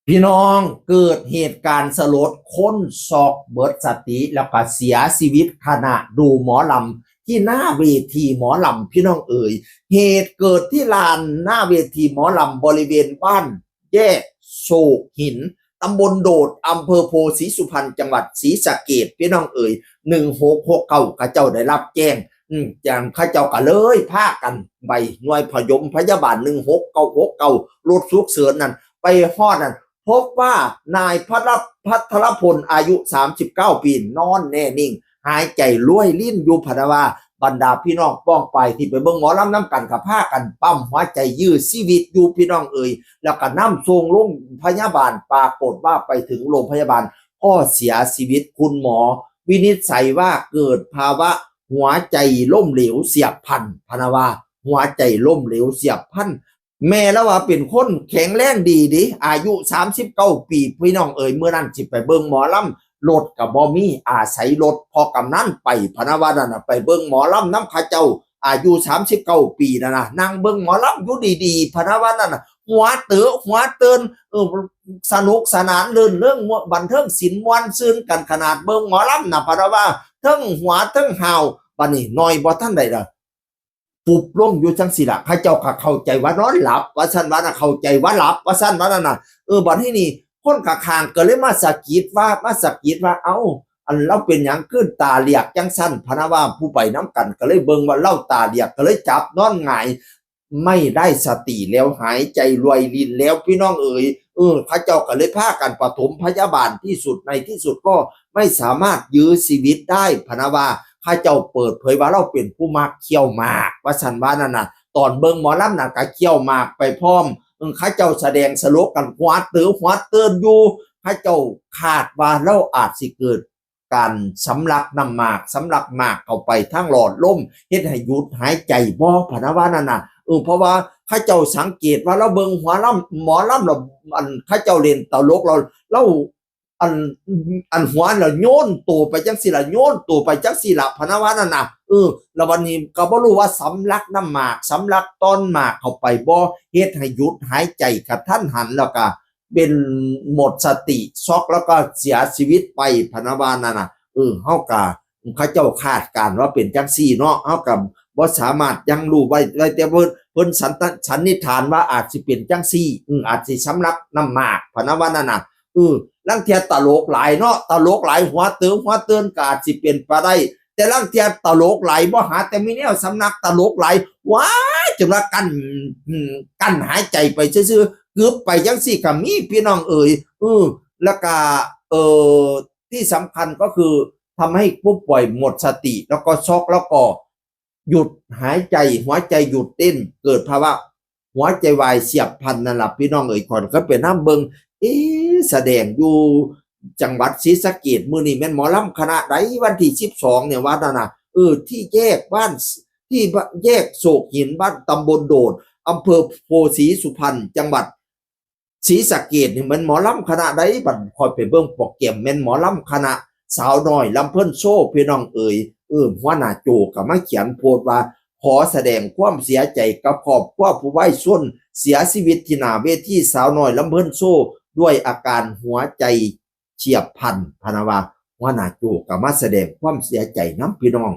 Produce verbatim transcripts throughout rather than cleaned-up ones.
พี่น้อง เกิดเหตุการณ์สลด คนซอกเบิดสติ แล้วก็เสียชีวิตขณะดูหมอลำที่หน้าเวทีหมอลำ พี่น้องเอ๋ย เหตุเกิดที่ลานหน้าเวทีหมอลำบริเวณบ้านแยกโศกหิน ตำบลโดด อำเภอโพธิ์ศรีสุพรรณ จังหวัดศรีสะเกษ พี่น้องเอ๋ย หนึ่งหกหกเก้า เขาเจ้าได้รับแจ้ง อืม จั่งเขาเจ้าก็เลยพากันไปหน่วยผยมพยาบาล หนึ่งหกเก้าหกเก้า รถฉุกเฉินนั่น ไปฮอดนั่น พบว่านายพัทร- พัทรพล อายุ สามสิบเก้า ปี นอนแน่นิ่ง หายใจรวยรินอยู่ พะนะว่า บรรดาพี่น้องป้องไปที่ไปเบิ่งหมอลำนำกันก็พากันปั๊มหัวใจยื้อชีวิตอยู่ พี่น้องเอ๋ย แล้วก็นำส่งโรงพยาบาล ปรากฏว่าไปถึงโรงพยาบาลก็เสียชีวิต คุณหมอวินิจฉัยว่าเกิดภาวะหัวใจล้มเหลวเฉียบพลัน พะนะว่า หัวใจล้มเหลวเฉียบพลัน แม่ละว่าเป็นคนแข็งแรงดีเด้ อายุ สามสิบเก้า ปี พี่น้องเอ๋ย มื้อนั้นสิไปเบิ่งหมอลำ รถก็บ่มี อาศัยรถพ่อกำนันไป พะนะว่านั่นน่ะ ไปเบิ่งหมอลำนำเขาเจ้า อายุ สามสิบเก้า ปีนั่นน่ะ นั่งเบิ่งหมอลำอยู่ดีๆ พะนะว่านั่นน่ะ หัวเต๋อหัวเติ่น เออ สนุกสนานรื่นเริงม่วน บันเทิงศิลป์ม่วนซื่นกันขนาด เบิ่งหมอลำน่ะ พะนะว่า เทิงหัวเทิงฮาว บัดนี้น้อยบ่ทันได้ล่ะ ปุบลงอยู่จั่งซี้ล่ะ เขาเจ้าก็เข้าใจว่านอนหลับ ว่าซั่นว่าน่ะ เข้าใจว่าหลับ ว่าซั่นว่านั่นน่ะ เออ บัดทีนี้คนข้างๆก็เลยมาสะกิดว่า มาสะกิดว่า เอ้า อันลาวเป็นหยังคือตาเหลียกจั่งซั่น พะนะว่า ผู้ไปนำกันก็เลยเบิ่งว่าลาวตาเหลียก ก็เลยจับนอนหงาย ไม่ได้สติแล้ว หายใจรวยรินแล้ว พี่น้องเอ๋ย เออ เขาเจ้าก็เลยพากันปฐมพยาบาลที่สุด ในที่สุดก็ไม่สามารถยื้อชีวิตได้ พะนะว่า เขาเจ้าเปิดเผยว่าลาวเป็นผู้มักเคี้ยวหมาก ว่าซั่นว่านั่นน่ะ ตอนเบิ่งหมอลำน่ะก็เคี้ยวหมากไปพร้อม เออ เขาเจ้าแสดงสโลกัน หัวเต๋อหัวเติ่นอยู่ เขาเจ้าคาดว่าลาวอาจสิเกิดการสำลักน้ำหมาก สำลักหมากเข้าไปทางหลอดลม เฮ็ดให้หยุดหายใจบ่ พะนะว่านั่นน่ะ เออ เพราะว่าเขาเจ้าสังเกตว่าลาวเบิ่งหัวลำ หมอลำแล้ว อันเขาเจ้าเล่นตลกแล้ว ลาว อัน อันหัวแล้วโยนโตไปจั่งซี้ล่ะ โยนโตไปจั่งซี้ล่ะ พะนะว่านั่นน่ะ เออ แล้วบัดนี้ก็บ่รู้ว่าสำลักน้ำหมาก สำลักตอนหมากเข้าไปบ่ เฮ็ดให้หยุดหายใจกะทันหัน แล้วก็เป็นหมดสติ ช็อก แล้วก็เสียชีวิตไป พะนะว่านั่นน่ะ เออ เฮาก็ เขาเจ้าคาดการณ์ว่าเป็นจั่งซี้เนาะ เฮาก็บ่สามารถยังรู้ไว้ ไว้แต่เพิ่น เพิ่นสันต- สันนิษฐานว่าอาจสิเป็นจั่งซี้ อืม อาจสิสำลักน้ำหมาก พะนะว่านั่นน่ะ เออ ลางเทื่อตลกหลายเนาะ ตลกหลาย หัวเต๋อหัวเติ่นก็อาจสิเป็นไปได้ แต่ลางเทื่อตลกหลาย บ่หาแต่มีแนวสำลัก ตลกหลาย ว้าย จนว่ากั้น อืม กั้นหายใจไปซื่อๆ กึบไปจั่งซี้ก็มี พี่น้องเอ๋ย เออ แล้วก็ เอ่อ ที่สำคัญก็คือทำให้ผู้ป่วยหมดสติ แล้วก็ช็อก แล้วก็หยุดหายใจ หัวใจหยุดเต้น เกิดภาวะหัวใจวายเฉียบพลันนั่นล่ะ พี่น้องเอ๋ย ข้อยก็ไปนำเบิ่ง เอ๊ะ แสดงอยู่จังหวัดศรีสะเกษ มื้อนี้แม่นหมอลำคณะใด วันที่สิบสองเนี่ย ว่านั่นน่ะ เออ ที่แยกบ้าน ที่แยกโศกหิน บ้าน ตำบลโดด อำเภอโพธิ์ศรีสุพรรณ จังหวัด ศรีสะเกษนี่แม่นหมอลำคณะใด บัดข้อยไปเบิ่งโปรแกรม แม่นหมอลำคณะสาวน้อยลำเพลินโชว์ พี่น้องเอ๋ย เออ หัวหน้าโจก็มาเขียนโพสต์ว่า ขอแสดงความเสียใจกับครอบครัวผู้วายชนเสียชีวิตที่หน้าเวทีสาวน้อยลำเพลินโชว์ ด้วยอาการหัวใจเฉียบพลัน พะนะว่า หัวหน้าโจก็มาแสดงความเสียใจนำ พี่น้อง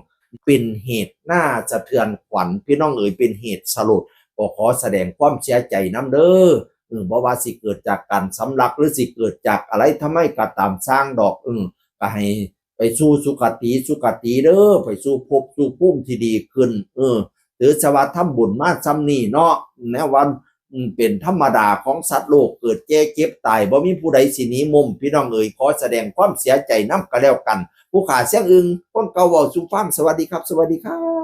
เป็นเหตุน่าสะเทือนขวัญ พี่น้องเอ๋ย เป็นเหตุสลด ก็ขอแสดงความเสียใจนำเด้อ เออ บ่ว่าสิเกิดจากการสำลัก หรือสิเกิดจากอะไรทำไมก็ตามซ่างดอก เออ ก็ให้ไปสู่สุคติสุคติเด้อ ไปสู่ภพสู่ภูมิที่ดีขึ้น เออ ถือซะว่าทำบุญมาส่ำนี้เนาะ แนวว่า อืม เป็นธรรมดาของสัตว์โลก เกิดแก่เจ็บตาย บ่มีผู้ใดสิหนีมุม พี่น้องเอ๋ย ขอแสดงความเสียใจนำก็แล้วกัน ผู้ข้าเสียงอึ่ง คนเก่าเว้าสู่ฟัง สวัสดีครับ สวัสดีครับ